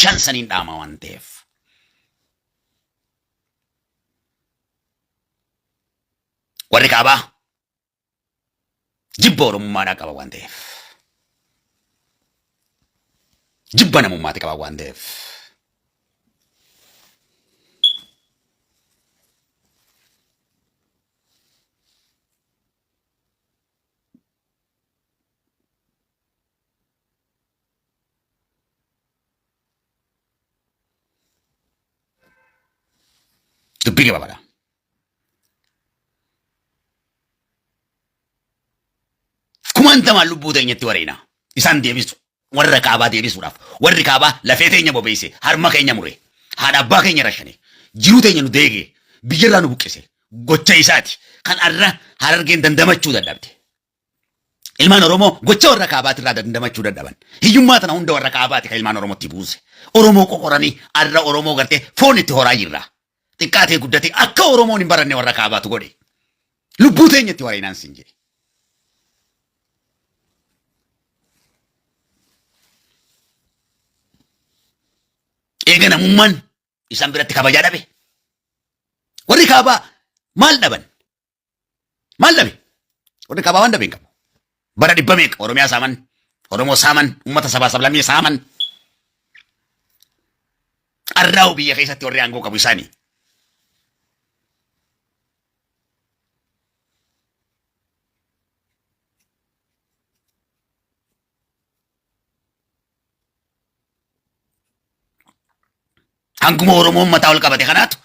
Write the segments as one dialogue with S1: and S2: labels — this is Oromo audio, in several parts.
S1: Shan saniin dhaama waan ta'eef. Warri kaabaa jibba Oromummaadhaa qaba waan ta'eef. Jibba namummaati qaba waan ta'eef. Dubbii gabaabadha. Kumaantamaan lubbuu teenyatti wareena. Isaan deebisu. Warra kaabaa deebisuudhaaf. Warri kaabaa lafee teenya bobeesse. Harma keenya mure. Haadha abbaa keenya rashane. Jiruu teenya nu deege. Biyyarraa nu buqqise. Gocha isaati. Kan arra Harargeen dandamachuu dadhabde. Ilmaan Oromoo gocha warra kaabaatirraa dandamachuu dadhaban. Hiyyummaa tana hunda warra kaabaati kan ilmaan Oromootti buuse. Oromoo qoqoranii arra Oromoo gartee foon itti horaa jirra. Xiqqaatee guddatee akka Oromoon hin baranne warra kaabaatu godhe. Lubbuu teenya itti wareenaan siin jedhe. Eega namummaan isaan biratti kabajaa dhabe. Warri kaabaa maal dhaban? Maal dhabe? Warri kaabaa waan dhabe hin qabu. Bara dhibba meeqa Oromiyaa saaman, Oromoo saaman, uummata sabaa sablammii saaman. Arraa'u biyya keessatti warri aangoo qabu isaanii. Hanguma Oromoon mataa ol qabate kanaatu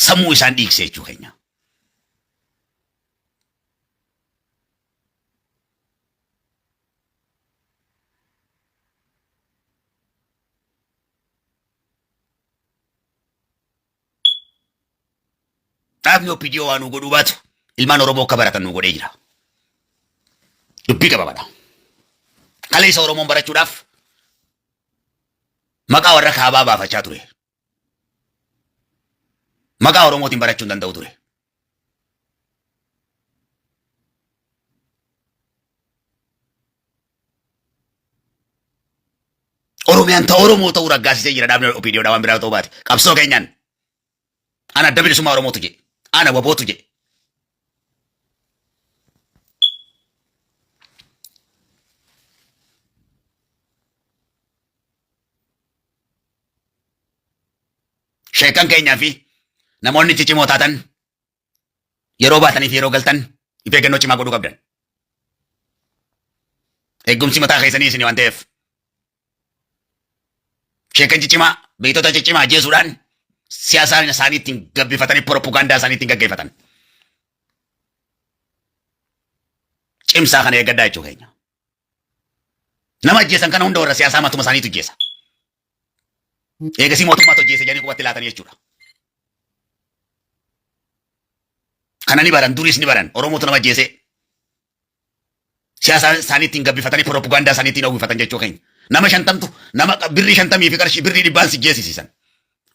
S1: sammuu isaan dhiigse jechuu keenya. Dhaabni OPDO waa nuu godhuu baatu ilmaan Oromoo akka baratan nuu godhee jira. Dubbii gabaabadha. Kaleessa Oromoon barachuudhaaf maqaa warra kaabaa baafachaa ture. Maqaa Oromootiin barachuu hin danda'u ture. Oromiyaan ta Oromoo ta'uu raggaasisee jira dhaabni OPDO dha waan biraa ta'uu baate. Qabsoo keenyaan ana adda bilisummaa Oromootu jedhe. Ana wabootu jedhe. Sheekan keenyaa fi namoonni ciccimoo taatan yeroo baatanii fi yeroo galtan if eeggannoo cimaa godhuu qabdan. Eegumsi mataa keessanii isin waan ta'eef. Sheekan ciccimaa, beektota ciccimaa ajjeesuudhaan siyaasa isaanii ittiin gabbifatanii piropogaandaa isaanii ittiin gaggeeffatan. Cimsaa kana eeggadhaa jechuu keenya. Nama ajjeesan kana hunda warra siyaasaa matuma isaaniitu ajjeesa. Eegasii mootummaatu ajjeese jedhanii qubatti laatanii jechuudha. Kana ni baran, duriis ni baran. Oromootu nama ajjeesee. Siyaasa isaanii ittiin gabbifatanii piropogaandaa isaanii ittiin uwwifatan jechuu keenya. Nama shantamtu nama birrii shantamii fi qarshii birrii dhibbaan si jeesisiisan.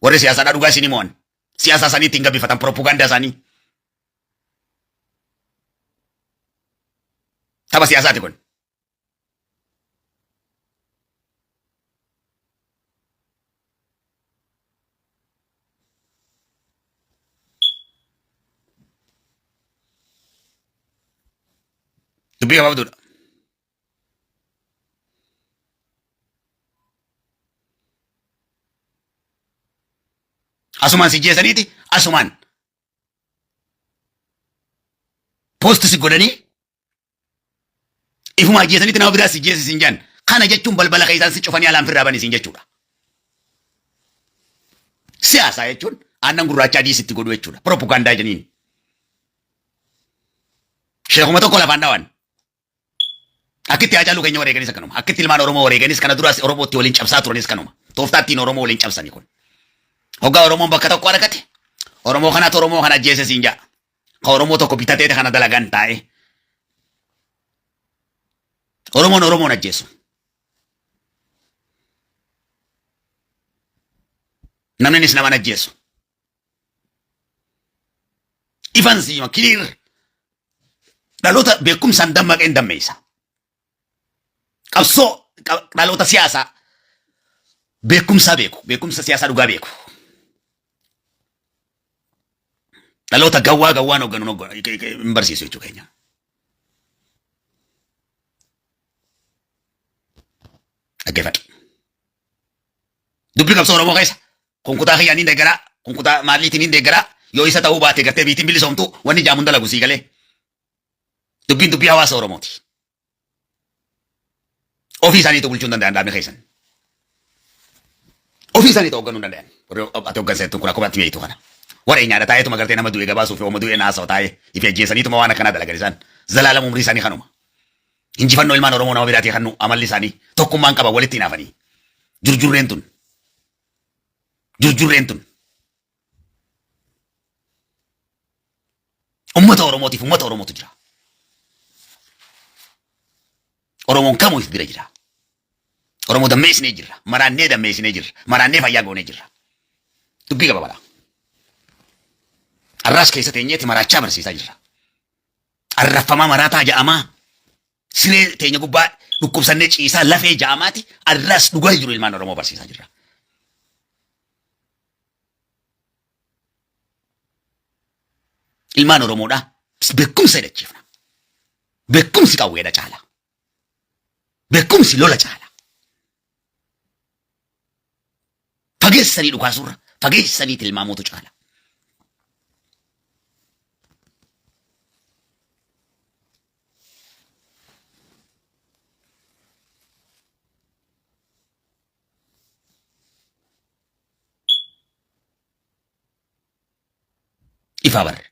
S1: Warri siyaasaadhaa dhugaa isin mo'an. Siyaasa isaanii ittiin gabbifatan piropogaandaa isaanii. Tapha siyaasaati kun. Dubbii gabaabduudha. Asumaan si jeesaniiti asumaan poosti si godhanii ifuma ajjeesanitti nama biraa si jeessi sin jedhan. Kana jechuun balbala keessaan si cufanii alaan firraa bani sin jechuudha. Siyaasaa jechuun aannan gurraacha adii sitti godhu jechuudha. Piropogaandaa jedhaniin. Sheekuma tokko lafaan dhawan. Akkitti Haacaaluu keenya wareeganis akkanuma. Akkitti ilmaan Oromoo wareeganis kana duraas Oromootti waliin cabsaa turanis kanuma. Tooftaa ittiin Oromoo waliin cabsani kun. Hoggaa Oromoon bakka tokko argate Oromoo kanaatu Oromoo kana ajjeese siin ja'a. Ka Oromoo tokko bitatee kana dalagan taa'e. Oromoon Oromoon ajjeesu. Namninis nama ajjeesu. Ifan siima kiliir. Dhaloota beekumsaan dammaqeen dammeessa. Qabsoo dhaloota siyaasaa. Beekumsaa beeku. Beekumsa siyaasaa dhugaa beeku. Dhaloota gawwaa gawwaan hoogganu hin barsiisu jechuu keenya. Dhaggeeffadhu. Dubbii qabsoo Oromoo keessa kun kutaa kiyyaan hin deeggaraa, kun kutaa maaliitiin hin deeggaraa, yoo isa ta'uu baate gartee biitiin bilisoomtu wanni jaamuun dalagu sii galee. Dubbiin dubbii hawaasa Oromooti. Ofii isaaniitu bulchuu hin danda'an dhaabni keessan. Ofii isaaniitu hoogganuu hin danda'an. Warri ati hoogganseettu kun akkuma ati beektu kana. Warra nyaadha taa'eetuma gartee nama du'e gabaasuu fi ooma du'e naasawa taa'ee ifi ajjeesaniituma waan akkanaa dalagan isaan. Zalaalam umrii isaanii kanuma. Injifannoo ilmaan Oromoo nama biraatii kannu amalli isaanii tokkummaan qaban walitti hinaafanii. Jurjurreen tun. Jurjurreen tun. Ummata Oromootiif ummata Oromootu jira. Oromoon kamuu if bira jira. Oromoo dammeessinee jirra. Maraannee dammeessinee jirra. Maraannee fayyaa goonee jirra. Dubbii gabaabadha. Arraas keessa teenyeeti maraachaa barsiisaa jirra. Arraffamaa maraataa ja'amaa siree teenya gubbaa dhukkubsannee ciisaa lafee ja'amaati arraas dhugaa jiru ilmaan Oromoo barsiisaa jirra. Ilmaan Oromoodhaa beekumsa hidhachiifna. Beekumsi qawweedha caala. Beekumsi lola caala. Fageessanii dhukaasurra fageessanii tilmaamuutu caala. Ifaa barre.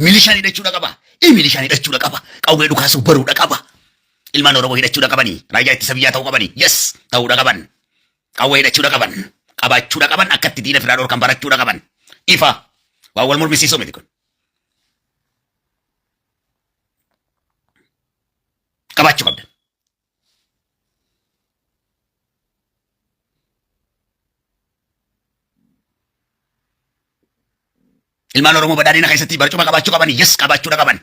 S1: Milishaan hidhachuudha qaba. Ee milishaan hidhachuudha qaba. Qawwee dhukaasuu baruudha qaba. Ilmaan Oromoo hidhachuudha qabanii. Raayyaa ittisa biyyaa ta'uu qabanii. Yes ta'uudha qaban. Qawwee hidhachuudha qaban. Qabaachuudha qaban. Akka itti diina firaa dhorkan barachuudha qaban. Ifa. Waan wal mormisiisuu miti kun. Qabaachuu qabdan. Ilmaan Oromoo badhaadhina keessatti barcuma qabaachuu qaban. Yes qabaachuudha qaban.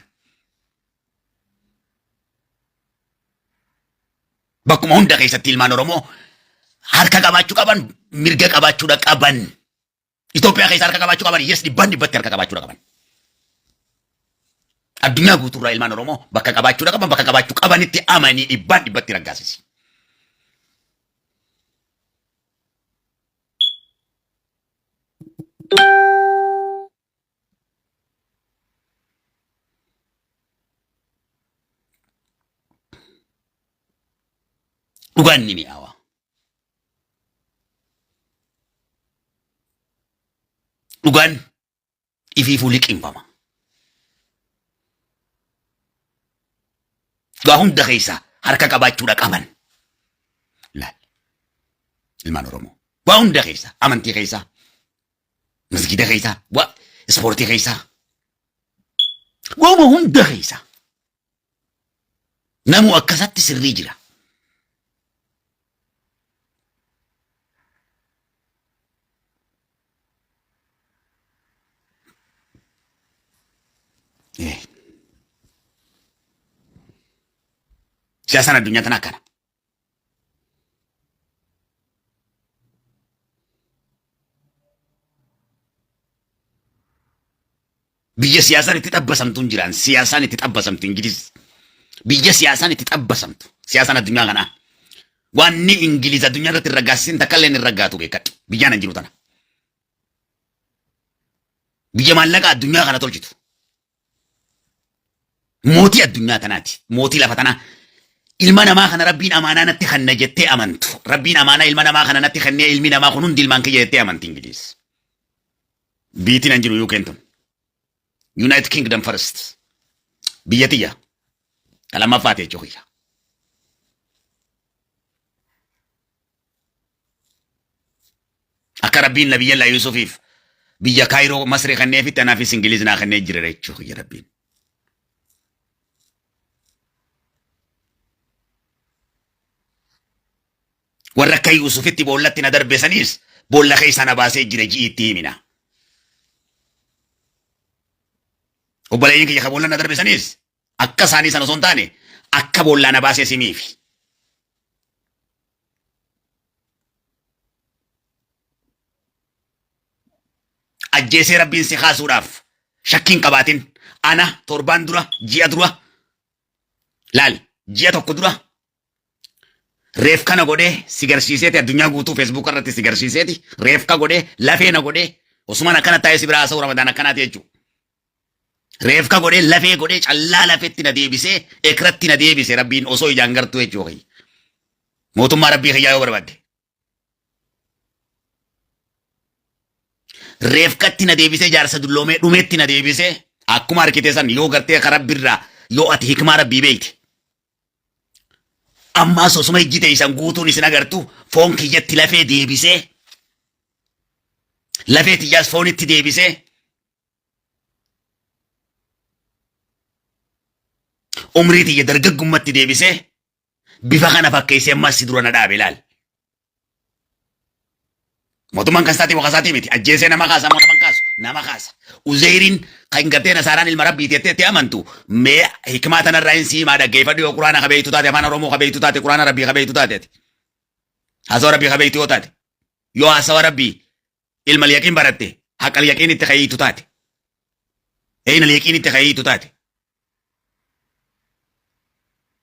S1: Bakkuma hunda keessatti ilmaan Oromoo harka qabaachuu qaban, mirga qabaachuudha qaban. Itoophiyaa keessa harka qabaachuu qaban, yes dhibbaan dhibbatti harka qabaachuudha qaban. Addunyaa guutuurraa ilmaan Oromoo bakka qabaachuudha qaban, bakka qabaachuu qabanitti amanii dhibbaan dhibbatti raggaasisi. Dhugaan ni mi'aawa. Dhugaan ifiifuu liqimfama. Waa hunda keessaa harka qabaachuudha qaban. Laal. Ilmaan Oromoo. Waa hunda keessaa amantii keessaa masgida keessaa waa ispoortii keessaa wauma hunda keessaa namuu akkasatti sirrii jira. Siyaasaan addunyaa tanaa akkana. Biyya siyaasaan itti xabbasamtu hin jiraan. Siyaasaan itti xabbasamtu Ingiliz. Biyya siyaasaan itti xabbasamtu. Siyaasaan addunyaa kanaa. Wanni Ingiliz addunyaa irratti hin raggaasisin takka illee hin raggaatu beekadhu. Biyyaan hin jiru tana. Biyya maallaqa addunyaa kana tolchitu. Mootii addunyaa tanaati. Mootii lafa tanaa. Ilma namaa kana rabbiin amaanaa natti kenna jettee amantu. Rabbiin amaanaa ilma namaa kana natti kennee ilmi namaa kun hundi ilmaan kiyya jettee amanti Ingiliz. Biitiin an jiru UK'n tun. United Kingdom first. Biyya tiyya. Ka lammaffaati jechuu kiyya. Akka Rabbiin Nabiyyallaa Yuusufiif biyya Kaayiroo Masrii kenneefitti anaafis Ingiliz naa kennee jira jechuu kiyya Rabbiin. Warra akka Yuusufitti boollatti na darbe saniis boolla keessaa na baasee jira ji'i itti himina. Obboleeyyiin kiyya ka boolla na darbe saniis akka isaanii san osoo hin taane akka boollaa na baasee simiifi. Ajjeesee Rabbiin si kaasuudhaaf shakkii hin qabaatin. Ana torbaan dura, ji'a dura, laal ji'a tokko dura reef kana godhee si garsiiseeti addunyaa guutuu feesbuuka irratti si garsiiseeti reefka godhee lafee na godhee osumaan akkana taa'ee si biraa haasa'u ramadaan akkanaati jechuudha. Reefka godhee lafee godhee callaa lafetti na deebisee ekratti na deebise Rabbiin osoo ijaan gartuu jechuudha. Mootummaa Rabbii kiyyaa yoo barbaadde. Reefkatti na deebisee jaarsa dulloomee dhumetti na deebisee akkuma harkitee san yoo gartee ka Rabbirraa yoo ati hikmaa Rabbii beekte. Ammaas osuma ijji teessan guutuun isin agartu foon kiyyatti lafee deebisee lafee tiyyaas foonitti deebisee umrii tiyya dargaggummatti deebisee bifa kana fakkeessee ammas si dura na dhaabe ilaal. Mootummaan kan isaatii wakasaatii miti. Ajjeesee nama kaasa moo nama hin kaasu? Nama kaasa. Uzeyriin kan gartee nasaaraan ilma rabbiiti jettee itti amantu mee hikmaa tanarraa hin siimaa dhaggeeffadhu yoo quraana ka beektu taate afaan oromoo ka beektu taate quraana rabbii ka beektu taate ati. Haasawa rabbii ka beektu yoo taate yoo haasawa rabbii ilma yaqiin baratte haqal yaqiin itti kayiitu taate. Eeyna yaqiin itti kayiitu taate.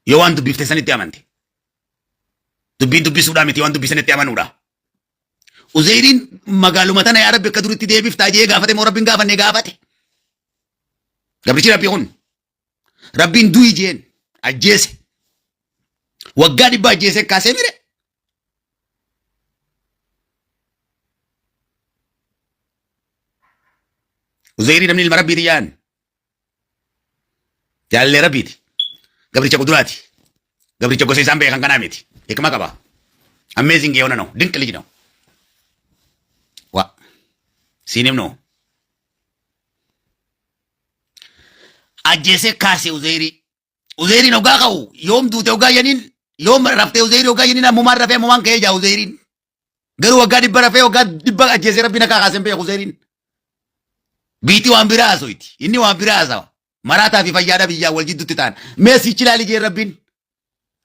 S1: Yoo waan dubbifte sanitti amante. Dubbiin dubbisuudhaa miti waan dubbisanitti amanuudha. Uzeyriin magaaluma tana yaa Rabbi akka duritti deebiftaa jee gaafate moo Rabbiin gaafanne gaafate. Gabrichi Rabbii kun Rabbiin du'i jeen ajjeese. Waggaa dhibba ajjeese kaasee mire. Uzeyrii namni ilma Rabbiiti jaan. Jaalallee Rabbiiti. Gabricha kuduraati. Gabricha gosa isaan beekan kanaa miti. Hikma qaba. Amazing የሆነ ነው። ድንቅ ልጅ ነው። ዋ ሲኒም ነው ajjeesee kaase Uzeyrii. Uzeyriin hoggaa ka'u yoom duute hoggaa jeniin yoom raftee Uzeyrii hoggaa jeniin ammumaan rafee ammumaan ka'ee jaa Uzeyriin. Garuu waggaa dhibba rafee waggaa dhibba ajjeesee rabbiin akka kaaseen beeku Uzeyriin. Biitti waan biraa haasoyti. Inni waan biraa haasawa. Maraataa fi fayyaadha biyyaa wal jidduutti ta'an. Mee sichi ilaali jeen rabbiin.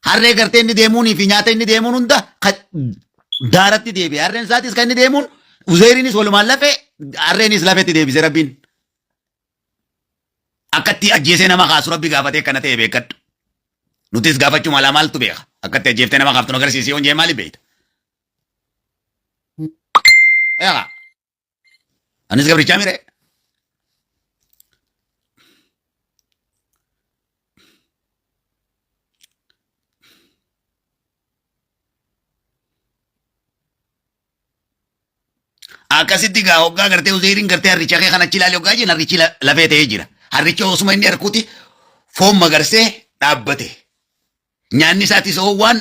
S1: Harree gartee inni deemuunii fi nyaata inni deemuun hunda daaratti deebi'e. Harreen isaatis kan inni deemuun Uzeyriinis walumaan lafee harreenis lafetti deebise rabbiin. Akkatti ajjeesee nama kaasu rabbi gaafatee akkana ta'e beekadhu. Nutis gaafachuu malaa maaltu beeka? Akkatti ajjeeftee nama kaaftu nu agarsiisi yoon jee maali beekta? Eegaa. Anis gabrichaa mire. Akkasitti gaa hoggaa gartee Uzeyriin gartee harricha kee kana achi ilaali hoggaa jenna harrichi lafee ta'ee jira. Harrichi osuma inni harkuuti foon magarsee dhaabbate. Nyaanni isaatis hoo waan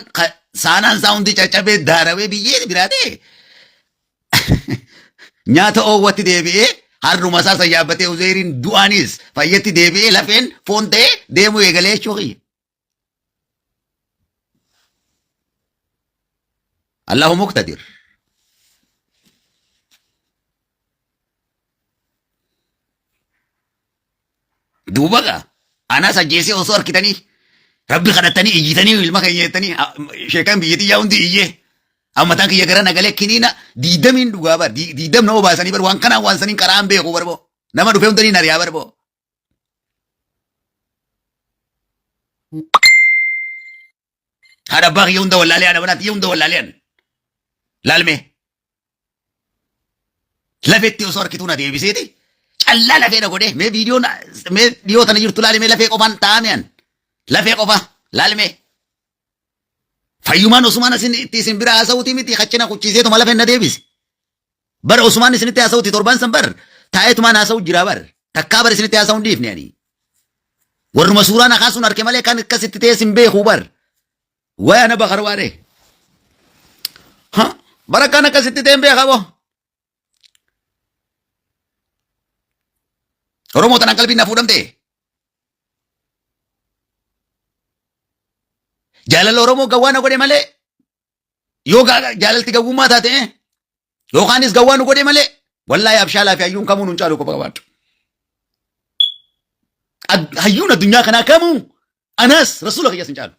S1: saanaan isaa hundi caccabee daarawee biyyee biraa ta'e nyaata oowwatti deebi'ee harruma isaa san yaabbatee Uzeyriin du'aanis fayyatti deebi'ee lafeen foon ta'ee deemuu eegalee jechuu kiyya. Allahu muqtadir. Duuba gaa anaas ajjeesee osoo harkitanii rabbi kadhattanii iyyitanii ilma keenya jettanii sheekan biyya tiyyaa hundi iyyee ammataan kiyya gara nagalee kiniina diidamiin dhugaa bar diidam nama baasanii bar waan kanaan waan saniin qaraan beeku barboo nama dhufee hundanii nariyaa barboo. Haadha abbaa kiyya hunda wallaalee haadha manaa tiyya hunda wallaalee an. Laalmee. Lafetti osoo harkituu na deebiseeti callaa lafee na godhee mee viidiyoon mee dhiyoo tana jirtu laali mee lafee qofaan taa'ame an. Lafee qofa laalmee. Fayyumaan osumaan asin itti isin bira haasa'uuti miti kachina kuchiiseetuma lafeen na deebise. Bar osumaan isinitti haasa'uuti torban san bar taa'eetumaan haasa'u jira bar. Takkaa bar isinitti haasa'u hin dhiifne ani. Warruma suuraa na kaasuun arke malee kan akkasitti ta'es hin beeku bar. Wayi ana bakar waaree. Ha bara kan akkasitti ta'e hin beeka boo. Oromoo tanaan qalbiin na fuudhamte. Jaalala Oromoo gawwaa na godhe malee yoo jaalalti gawwummaa taate yookaanis gawwaa nu godhe malee wallaahi abshaalaa fi hayyuun kamuu nun caalu qofa qabaadhu. Hayyuun addunyaa kanaa kamuu anaas rasuula kiyyas hin caalu.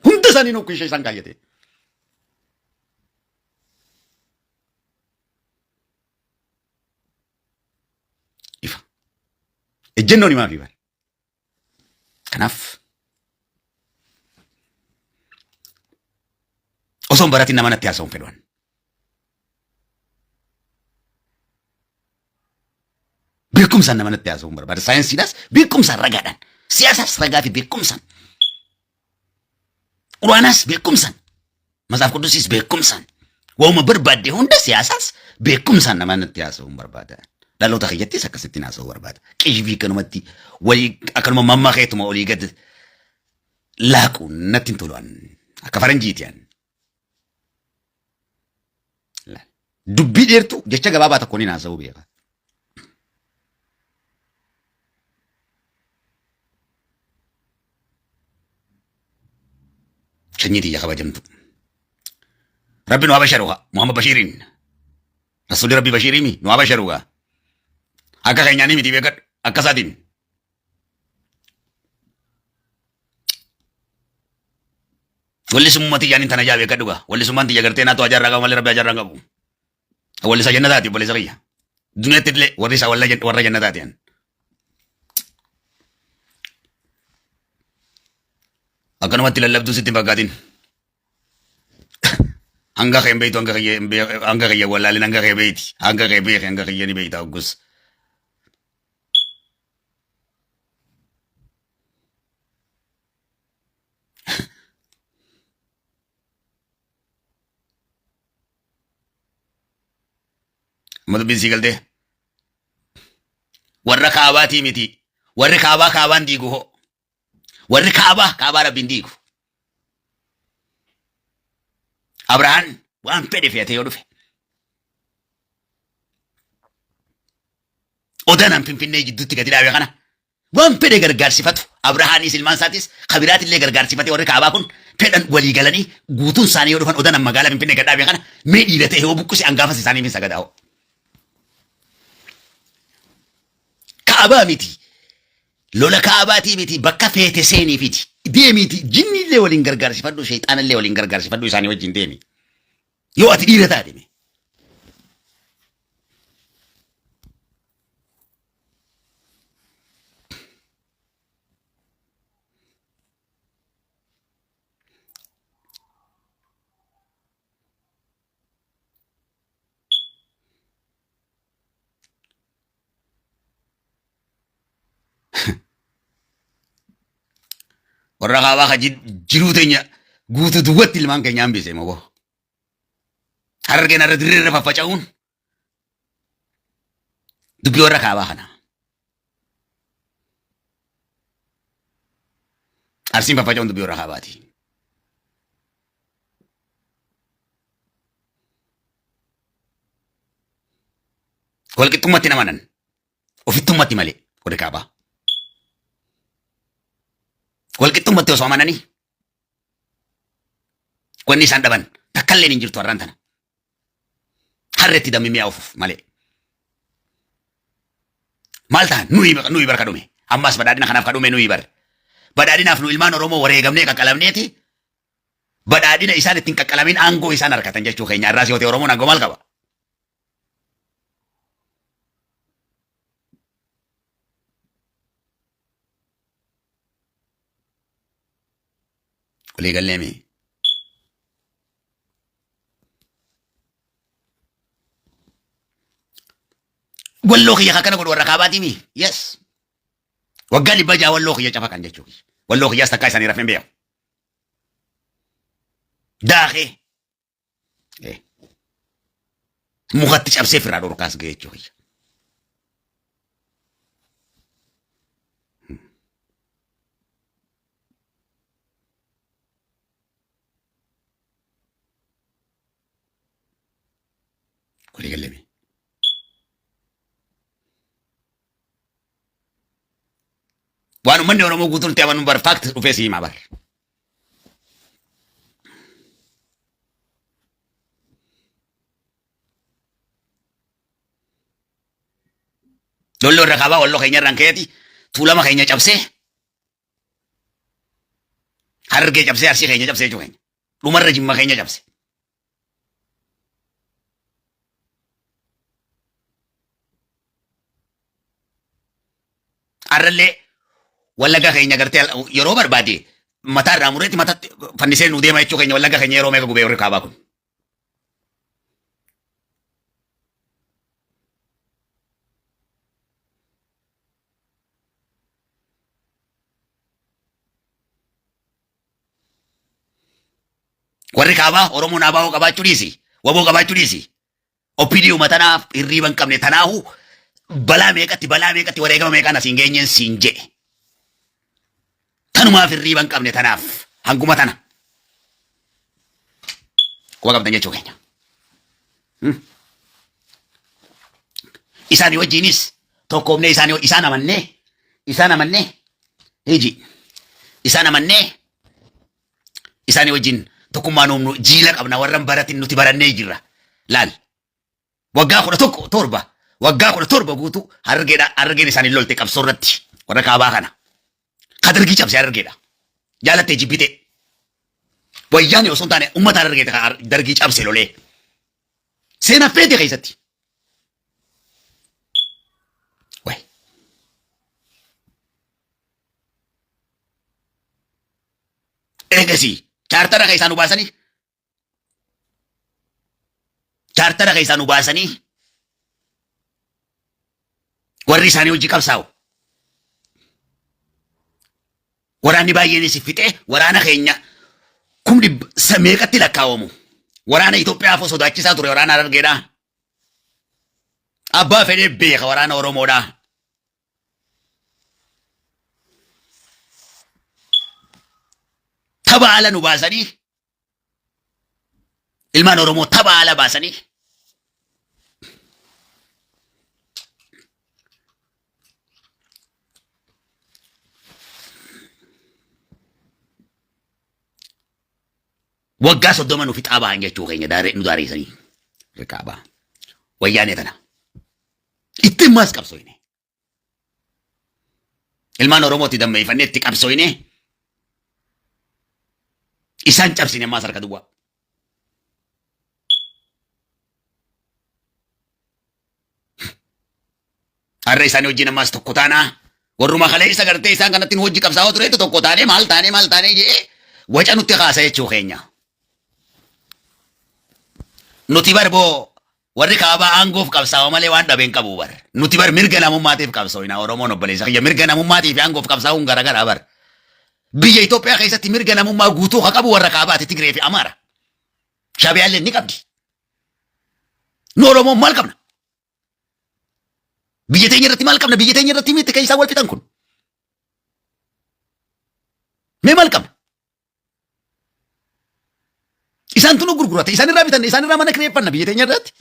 S1: Hunda isaanii nuuf ishee isaan kaayyate. Ifa. Ejjennoon himaa fi bara. Kanaaf osoo hin baratin nama natti haasa'uun fedhu. Beekumsaan nama natti haasa'uun barbaada. Saayinsiidhaas beekumsaan ragaadhaan. Siyaasaas ragaa fi beekumsaan. Quraanaas beekumsaan. Matsaaf Quddusiis beekumsaan. Waanuma barbaadde hunda siyaasaas beekumsaan nama natti haasa'uun barbaada. Dhaloota kiyyattis akkasittiin haasa'uu barbaada. Qishbii akkanumatti walii akkanuma mammakeetuma olii gad laaqu natti hin tolu an. Akka faranjiiti an. Dubbii dheertuu jecha gabaabaa tokkoon hin haasa'uu beeka. Sanyii tiyya kabajamtu. Rabbi nu haa basharu haa Muhammad Bashiiriin. Rasuulli Rabbi Bashiiriimi nu haa basharu haa. Akka keenyaanii miti beekadhu akka isaatiin. Wallisummaa tiyyaan tana jaa beekadhu gaa. Wallisummaan tiyya gartee naatu ajaarraa qaba malee Rabbi ajaarraa hin qabu. Wallisa jannataati obboleessa kiyya. Duniyaatti illee warri isaa warra jannataati an. Akkanumatti lallabduu sitti hin fakkaatin. Hanga kee hin beektu hanga kiyya hin beek- hanga kiyya wallaalin hanga kee beekti. Hanga kee beeki hanga kiyya ni beekta hoggus. Amma dubbiin sii galtee? Warra kaabaatii miti. Warri kaabaa kaabaan diigu hoo. Warri kaabaa kaabaa rabbiin diigu. Abrahaan waan fedhe fe'atee yoo dhufe. Odanaan Finfinnee jidduutti gadi dhaabe kana waan fedhe gargaarsifatu Abrahaanis ilmaan isaatis kabiraatillee gargaarsifatee warri kaabaa kun fedhan walii galanii guutuun isaanii yoo dhufan odanaan magaalaa Finfinnee gad dhaabe kana mee dhiira ta'e yoo buqqise angaafas isaaniif hin sagadaa hoo. Kaabaa miti. Lola kaabaatii miti bakka feete seenii fidi. Deemiiti jinniillee waliin gargaarsifadhu sheexaanallee waliin gargaarsifadhu isaanii wajjin deemi. Yoo ati dhiira taate mee. Warra kaabaa ka jiruu teenya guutuu duwwatti ilmaan keenya hambise moo. Harargeen har'a dirree irra faffaca'uun dubbii warra kaabaa kana. Arsiin faffaca'uun dubbii warra kaabaati. Walqixxummatti hin amanan. Ofittummatti malee warri kaabaa. Walqixxummatti osoo amananii wanni isaan dhaban takkalleen hin jirtu har'aan tana. Harreetti dammi mi'a ofuuf malee. Maal ta'an nuyi nuyi bar kadhume. Ammas badhaadhina kanaaf kadhume nuyi bar. Badhaadhinaaf nu ilmaan Oromoo wareegamnee qaqqalamneeti badhaadhina isaan ittiin qaqqalamin aangoo isaan harkatan jechuu keenya irraas yoo ta'e Oromoon aangoo maal qaba? Walii gallee mee? Walloo kiyya akkana godhu warra kaabaatii mii? Yes. Waggaa 600 walloo kiyya cafa kan jechuu kiyya. Walloo kiyyaas takkaa isaanii rafeen beeku. Daakee. Eh. Mukatti cabsee firraa dhorkaas ga'e jechuu kiyya. Walii gallee mee? Waan uummanni Oromoo guutuun itti amanu bar fact dhufee si himaa bar. Lolli warra kaabaa walloo keenya irraan ka'eeti tuulama keenya cabsee harargee cabsee arsii keenya cabsee jechuu keenya. Dhumarra jimma keenya cabse. Arrallee wallagga keenya gartee yeroo barbaade mataa irraa mureetti matatti fannisee nu deema jechuu keenya wallagga keenya yeroo meeqa gubee warri kaabaa kun. Warri kaabaa Oromoon ABO qabaachuu dhiisi. Waboo qabaachuu dhiisi. OPDU tanaaf hirriiba hin qabne tanaahu balaa meeqatti balaa meeqatti wareegama meeqaan asiin geenyeen siin jedhe. Tanumaaf hirriiba hin qabne tanaaf hanguma tana. Quba qabdan jechuu keenya. Isaanii wajjiinis tokkoomnee isaanii isaan amannee isaan amannee hiji isaan amannee isaanii wajjin tokkummaa nuumnu jiila qabna warra hin baratin nuti barannee jirra. Laal waggaa 11 torba waggaa 17 guutuu harargeedha harargeen isaanii lolte qabsoo irratti warra kaabaa kana. Ka dargii cabse harargeedha. Jaalattee jibbitee. Wayyaanee osoo hin taane uummata harargeeti ka dargii cabse lolee. Seena feete keessatti. Wayi. Eegasii chaartara keessaa nu baasanii chaartara keessaa nu baasanii warri isaanii hojii qabsaa'u. Waraanni baay'eenis fixee waraana keenya kum dhibba meeqatti lakkaawamu. Waraana Itoophiyaaf sodaachisaa ture waraana Harargeedhaa. Abbaa fedhee beeka waraana Oromoodhaa. Tapha ala nu baasanii ilmaan Oromoo tapha ala baasanii waggaa 30 nu fixaa bahan jechuu keenya daaree nu daareessanii riqaabaa wayyaanee tana ittiin maas qabsooyne. Ilmaan Oromootti dammeeffannee itti qabsooyne isaan cabsine ammaas harka duwwaa. Har'a isaanii wajjin ammaas tokko taanaa warruma kaleessa gartee isaan kanatti nu hojii qabsaa'oo tureetu tokko taanee maal taanee maal taanee jedhee waca nutti kaasa jechuu keenya. Nuti barboo Warri kaabaa aangoof qabsaawa malee waan dhabe hin qabu bar. Nuti bar mirga namummaatiif qabsooyna Oromoon obboleessa kiyya mirga namummaatiif aangoof qabsaa'uun garagaraa bar. Biyya Itoophiyaa keessatti mirga namummaa guutuu ka qabu warra kaabaati Tigree fi Amaara. Shaabiyaallee ni qabdi. Nu Oromoon maal qabna? Biyya teenya irratti maal qabna? Biyya teenya irratti miti kan isaan wal fixan kun. Mee maal qabna? Isaantu nu gurgurate. Isaan irraa bitanne. Isaan irraa mana kireeffanna biyya teenya irratti.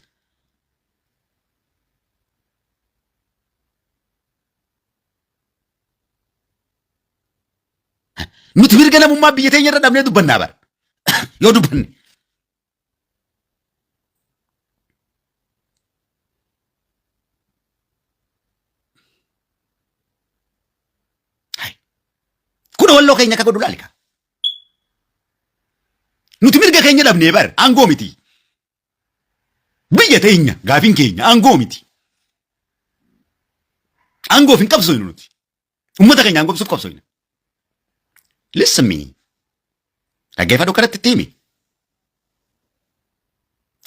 S1: Nuti mirga namummaa biyya teenya irra dhabnee dubbannaa bara. Yoo dubbanne. Kun walloo keenya akka godhu laali kaa. Nuti mirga keenya dhabnee bar aangoo miti. Biyya teenya gaafiin keenya aangoo miti. Aangoof hin qabsoofnu nuti. Uummata keenya aangoomsuuf qabsoofna. Listen me. Dhaggeeffadhu kanatti itti himi.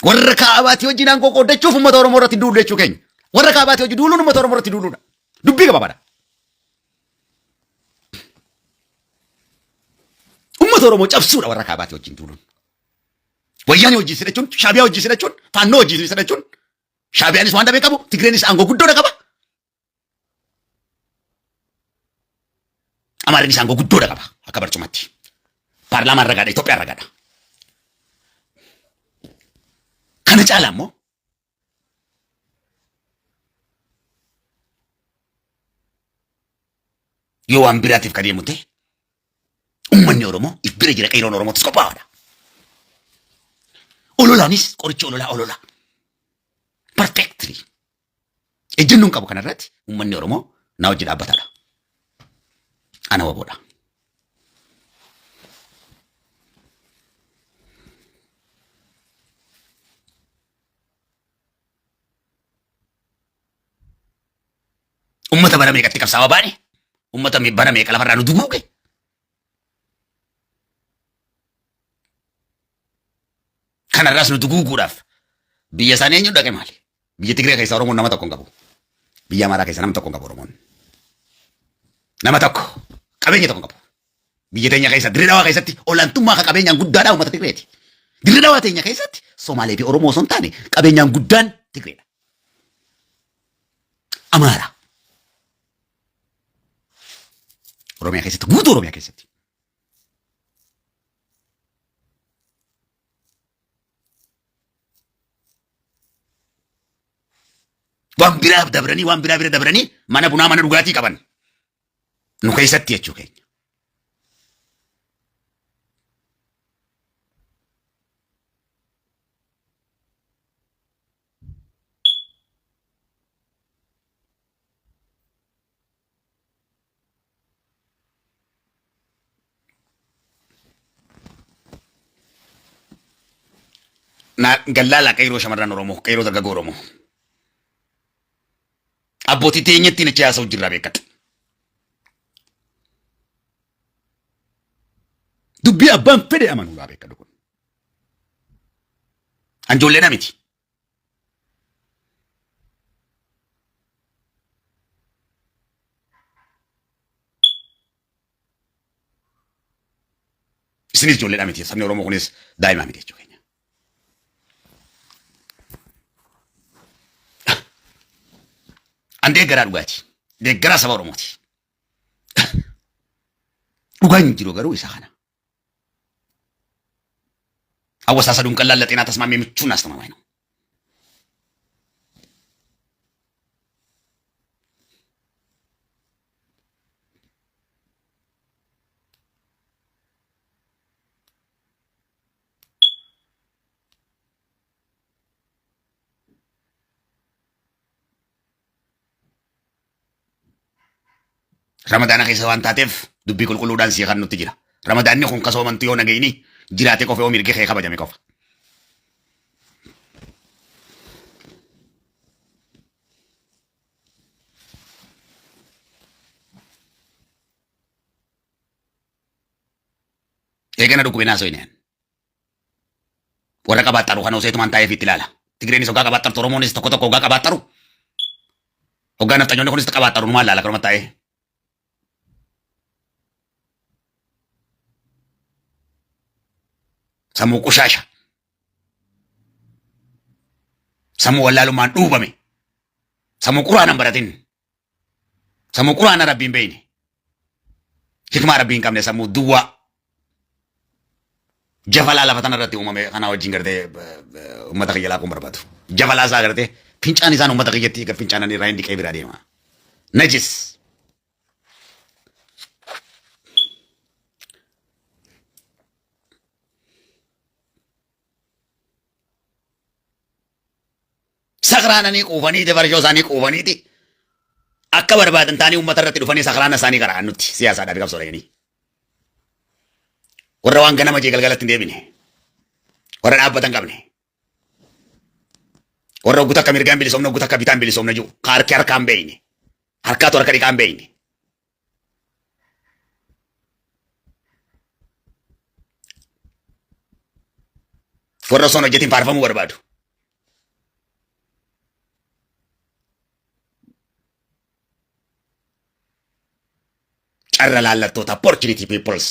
S1: Warra kaabaatii wajjin aangoo qooddachuuf uummata Oromoo irratti duulu jechuu keenya. Warra kaabaatii wajjin duuluun uummata Oromoo irratti duuluudha. Dubbii gabaabaadha. Uummata Oromoo cabsuudha warra kaabaatii wajjin duuluun. Wayyaanee wajjin sidhachuun, Shaabiyaa wajjin sidhachuun, Faannoo wajjin sidhachuun, Shaabiyaanis waan dhabee qabu, Tigreenis aangoo guddoodha qaba. Amaarri aangoo guddoodha qaba akka barcumatti. Paarlaamaan ragaadha, Itoophiyaan ragaadha. Kana caalaa immoo yoo waan biraatiif ka deemu ta'e uummanni Oromoo if bira jira qeeroon Oromootis qophaa'aadha. Ololaanis qorichi ololaa olola. Perfectly. Ejjennoon qabu kanarratti uummanni Oromoo na wajji dhaabbataadha. Ana waboodha. Ummata bara meeqatti qabsaawaa baane? Ummata bara meeqa lafarraa nu duguuge? Kanarraas nu duguuguudhaaf biyya isaanii eenyu dhaqe maali? Biyya Tigree keessa Oromoon nama tokko hin qabu. Biyya Amaaraa keessa nama tokko hin qabu Oromoon. Nama tokko qabeenya tokko hin qabu. Biyya teenya keessa Dirree Dhawaa keessatti olaantummaa akka qabeenyaan guddaadhaa uummata Tigreeti. Dirree Dhawaa teenya keessatti Somaalee fi Oromoo osoo hin taane qabeenyaan guddaan Tigreedha. Amaara. Oromiyaa keessatti guutuu Oromiyaa keessatti. Waan biraa dabranii waan biraa bira dabranii mana bunaa mana dhugaatii qaban. Nu keessatti jechuu keenya. Na gallaalaa qeyroo shamarran Oromoo, qeyroo dargaggoo Oromoo. Abbootii teenyattiin achi haasa'u jirraa beekadhu. Dubbii abbaan fedhe amanuudhaa beekadhu kun. Anjoollee miti. Isinis ijoolleedha miti. Sabni Oromoo kunis daa'ima miti jechuu keenya. An deeggaraa dhugaati. Deeggaraa saba Oromooti. Dhugaan jiru garuu isa kana. አወሳሰዱን ቀላል ለጤና ተስማሚ ምቹና አስተማማኝ ነው። Ramadaana keessa waan taateef dubbii qulqulluudhaan sii kan nutti jira. Ramadaanni kun kasoomantu yoo nagayni jiraate qofa yoo mirgi kee kabajame qofa. Eegana dhukkubeen haasofne. Warra qabaaxxaru kana oseetumaan taa'eef itti ilaala. Tigreenis hoggaa qabaaxxartu Oromoonis tokko tokko hoggaa qabaaxxaru. Hoggaa nafxanyoonni kunis qabaaxxaru numaan ilaala kanuma taa'ee. Sammuu qushaasha. Sammuu wallaalummaan dhuubame. Sammuu quraana hin baratin. Sammuu quraana rabbiin beeyne. Hikmaa rabbiin qabne sammuu duwwaa. Jafalaa lafa tana irratti uumame kana wajjin gartee uummata kiyya laaquun barbaadu. Jafalaa isaa gartee fincaan isaan uummata kiyyatti fincaanan irraa hin dhiqee biraa deema. Najis. Sakraananii quufaniiti farshoo isaanii quufaniiti akka barbaadan ta'anii uummata irratti dhufanii sakraana isaanii qara'an nutti siyaasaadhaaf qabsoo dhaqanii. Warra waan ganama jee galgalatti hin deebine. Warra dhaabbatan qabne. Warra oggu takka mirgaan bilisoomna oggu takka bitaan bilisoomna jiru. Ka harki harkaan beeyne. Harkaatu harka dhiqaan beeyne. Warra osoo hin hojjetin faarfamuu barbaadu. Carra laallattoota opportunity peoples.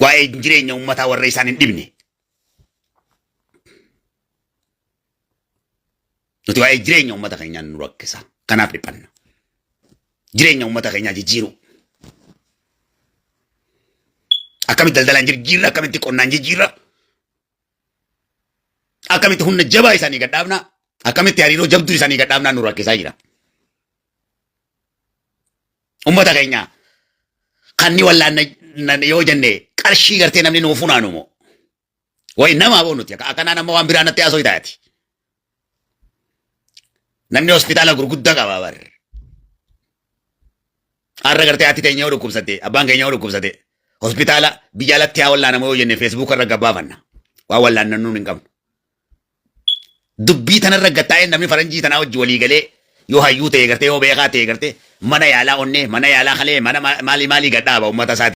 S1: Waa'ee jireenya uummataa warra isaan hin dhibne. Nuti waa'ee jireenya uummata keenyaa nu rakkisa. Kanaaf dhiphanna. Jireenya uummata keenyaa jijjiiruu. Akkamitti daldalaan jijjiirra, akkamitti qonnaan jijjiirra, akkamitti humna jabaa isaanii gad dhaabna, akkamitti hariiroo jabduu isaanii gad dhaabnaa nu rakkisaa jira. Uummata keenya kan ni wallaanna yoo jenne qarshii gartee namni nuu funaanu moo? Wayi nama boo nuti akkanaa nama waan biraa natti haasoo taati. Namni hospitaala gurguddaa qaba bar. Har'a gartee haati teenya yoo dhukkubsatte, abbaan keenya yoo dhukkubsate, hospitaala biyya alatti haa wallaanamu yoo jenne Facebook irra gabbaafanna. Waan wallaannannuun hin qabnu. Dubbii tanarra gattaa'ee namni faranjii tanaa wajji walii galee yoo hayyuu ta'e gartee, yoo beekaa ta'e gartee, mana yaalaa onnee, mana yaalaa kalee, mana maalii maalii gadhaaba uummata isaati.